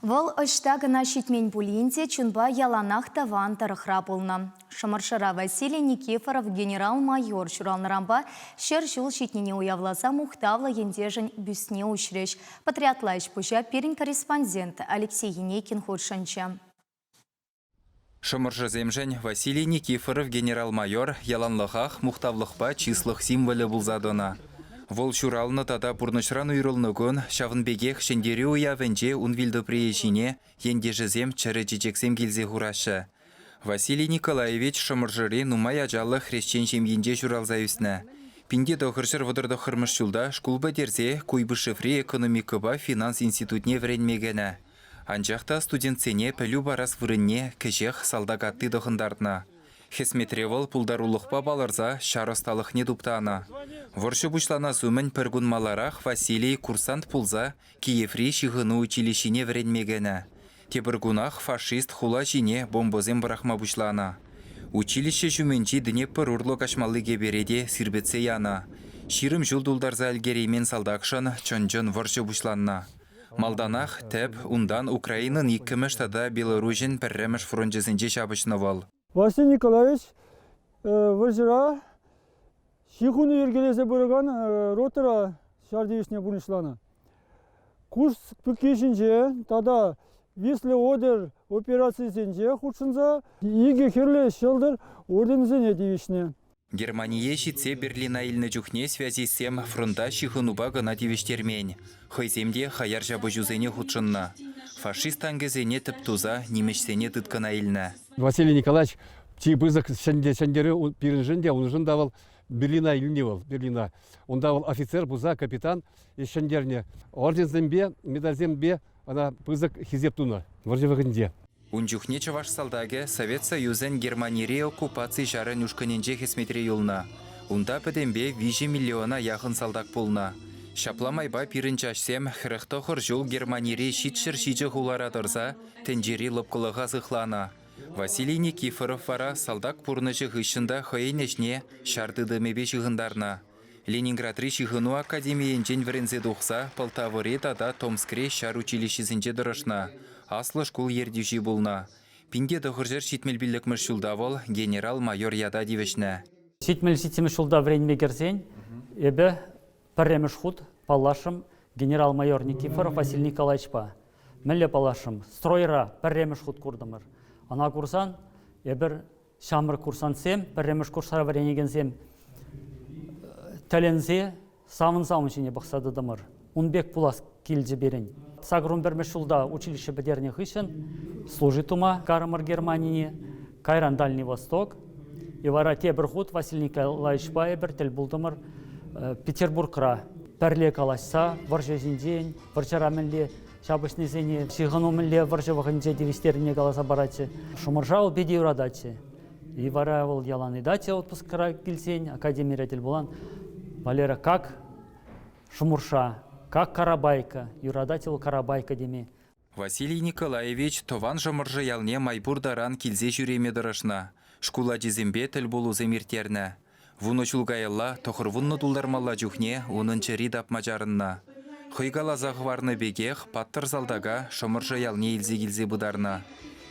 Вӑл ӑҫта кӑна ҫитмен пулин те чунпа яланах тӑван тӑрӑхра пулнӑ. Шӑмӑршӑра Василий Никифоров генерал-майор ҫуралнӑранпа 100 ҫул ҫитнине уявласа мухтавлӑ ентешӗн бюстне уҫрӗҫ. Патриотла ӗҫ-пуҫа пирӗн корреспондент Алексей Енейкин хутшӑнчӗ. Шӑмӑршӑсемшӗн Василий Никифоров генерал-майор яланлӑхах мухтавлӑхпа чыслӑх символӗ пулса тӑнӑ. Вӑл ҫуралнӑ тата пурнӑҫран уйрӑлнӑ кун ҫавӑн пекех Ҫӗнтерӳ уявӗнче ун вилтӑприйӗ ҫине ентешӗсем чӗрӗ чечексем килсе хураҫҫӗ. Василий Николаевич Шӑмӑршӑри нумай ачаллӑ хресчен ҫемйинче ҫуралса ӳснӗ. 1939 ҫулта шкул пӗтерсе Куйбышеври экономикӑпа финанс институтне вӗренме кӗнӗ. Анчах та студентсене пӗлӳ парас вырӑнне кӗҫех салтак атти тӑхӑнтартнӑ. Хӗсметре вӑл пултарулӑхпа палӑрса ҫар ӑсталӑхне туптанӑ. Вӑрҫӑ пуҫланас умӗн пӗр кун маларах Василий курсант пулса Киеври ҫыхӑну училищине вӗренме кӗнӗ. Тепӗр кунах фашист хула ҫине бомбӑсем пӑрахма пуҫланӑ. Училище ҫумӗнчи Днепр урлӑ каҫмалли кӗпере те сирпӗтсе янӑ. 20 ҫул тултарса ӗлкӗреймен салтакшӑн чӑн-чӑн вӑрҫӑ пуҫланнӑ. Малтанах тӗп, унтан Украинӑн иккӗмӗш тата Беларуҫӗн пӗрремӗш фрончӗсенче ҫапӑҫнӑ вӑл. Василий Николаевич вӑрҫӑра ҫыхӑну йӗркелесе пыракан ротӑра ҫар тивӗҫне пурнӑҫланӑ. Курск пӗкки ҫинче тата Висле-Одер операцийӗсенче хутшӑнса икӗ Хӗрлӗ Ҫӑлтӑр орденӗсене тивӗҫнӗ. Германие ҫитсе Берлина илнӗ чухне связистсем фронта ҫыхӑнупа кӑна тивӗҫтермен, хӑйсем те хаяр ҫапӑҫусене хутшӑннӑ. Фашист танкӗсене тӗп туса нимӗҫсене тыткӑна илнӗ. Василий Николаевич чи пысӑк ҫӗнтерӳ пирӗншӗн те, уншӑн та вӑл Берлина илни вӑл, Берлина. Унта вӑл офицер пулса капитан ҫӗнтернӗ. Орденсемпе, медальсемпе ӑна пысӑк хисеп тунӑ вӑрҫӑ вӑхӑтӗнче. Ун чухне чӑваш салтакӗ Совет Союзӗн Германири оккупаци ҫарӗн ушкӑнӗнче хӗсметре юлнӑ. Унта пӗтӗмпе 3 миллиона яхӑн салтак пулнӑ. Ҫапла майпа пирӗн чаҫсем 49 ҫул Германири 707 хулара тӑрса тӗнчери лӑпкӑлӑха сыхланӑ. Василий Никифоров вара салтак пурнӑҫӗ хыҫҫӑн та хӑйӗн ӗҫне ҫар тытӑмӗпе ҫыхӑнтарнӑ. Ленинградри ҫыхӑну академийӗнчен вӗренсе тухса Полтавӑри тата Томскри ҫар училищисенче тӑрӑшнӑ, аслӑ шкул ертӳҫи пулнӑ. 1975 ҫулта вӑл генерал-майор ята тивӗҫнӗ. 77 ҫулта вӗренме кӗрсен эпӗ пӗрремӗш хут паллашрӑм генерал-майор Никифоров Василий Николаевичпа. Мӗнле паллашрӑм? Стройра пӗрремӗш хут куртӑмӑр. Ӑна курсан эпир Ҫамрӑк курсантсем, пӗрремӗш курсра вӗренекенсем тӗлӗнсе, савӑнса ун ҫине пӑхса тӑтӑмӑр. Ун пек пулас килчӗ пирӗн. 81-мӗш ҫулта училище пӗтернӗ хыҫҫӑн служить тума карӑмӑр Германине, кайран Дальний Восток. И вара тепӗр хут Василий Николаевичпа эпир тӗл пултӑмӑр Петербургра. Пӗрле калаҫса вӑрҫӑ ҫинчен, вӑрҫӑра мӗнле Ҫапӑҫнисене ҫыхӑну мӗнле вӑрҫӑ вӑхӑтӗнче тивӗҫтернине каласа паратчӗ. Шӑмӑрша вӑл питӗ юрататчӗ. И вара вӑл ялан ыйтатчӗ отпускра килсен, академире тӗл пулан. Валера, как Шӑмӑрша, как Карабайка, юратать вӑл Карабайка теме. Василий Николаевич тӑван Шӑмӑршӑ ялне май пур таран килсе ҫӳреме тӑрӑшнӑ, шкул ачисемпе тӗлпулусем ирттернӗ. Вунӑ ҫул каялла 90 тултармалла чухне унӑн чӗри тапма чарӑннӑ. Хӑй каласа хӑварнӑ пекех паттӑр салтака Шӑмӑршӑ ялне илсе килсе пытарнӑ.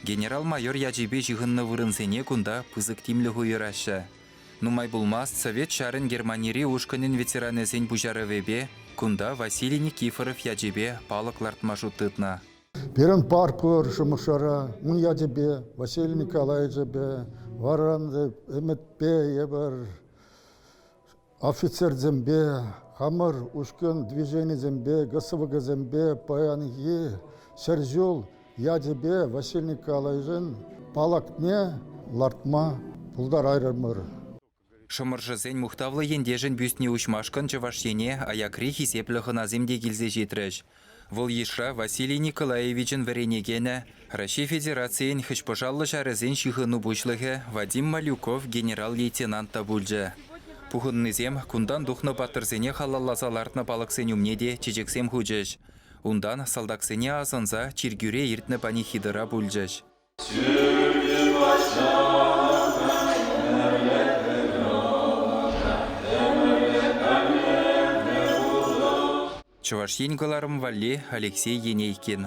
Генерал-майор ячӗпе ҫыхӑннӑ вырӑнсене кунта пысӑк тимлӗх уйӑраҫҫӗ. Нумай пулмасть Совет ҫарӗн Германири ушкӑнӗн ветеранӗсен пуҫарӑвӗпе кунта Василий Никифоров ячӗпе палӑк лартма шут тытнӑ. Пирӗн парк пур Шӑмӑршӑра, ун ячӗпе, Василий Николаевичӗпе, вара ӗмӗтпе эпир офицерсемпе, хамӑр ушкӑн движенисемпе, ГСВГсемпе паянхи ҫӗрҫул ячӗпе Василий Николаевичӑн палӑкне лартма пултарайрӑмӑр. Шӑмӑршӑсен мухтавлӑ ентешӗн бюстне уҫмашкӑн Чӑваш Ене аякри хисеплӗ хӑнасем те килсе ҫитрӗҫ. Вӑл йышра Василий Николаевичӑн вӗренекенӗ, Раҫҫей Федерацийӗн Хӗҫпӑшаллӑ ҫарӗсен ҫыхӑну пуҫлӑхӗ Вадим Малюков генерал-лейтенант та пулчӗ. Пухӑннисем кунтан тухнӑ паттӑрсене халалласа лартнӑ палӑксен умне те чечексем хучӗҫ. Унтан салтаксене асӑнса чиркӳре иртнӗ панихидӑра пулчӗҫ. Чӑваш Ен кӑларӑм валли Алексей Енейкин.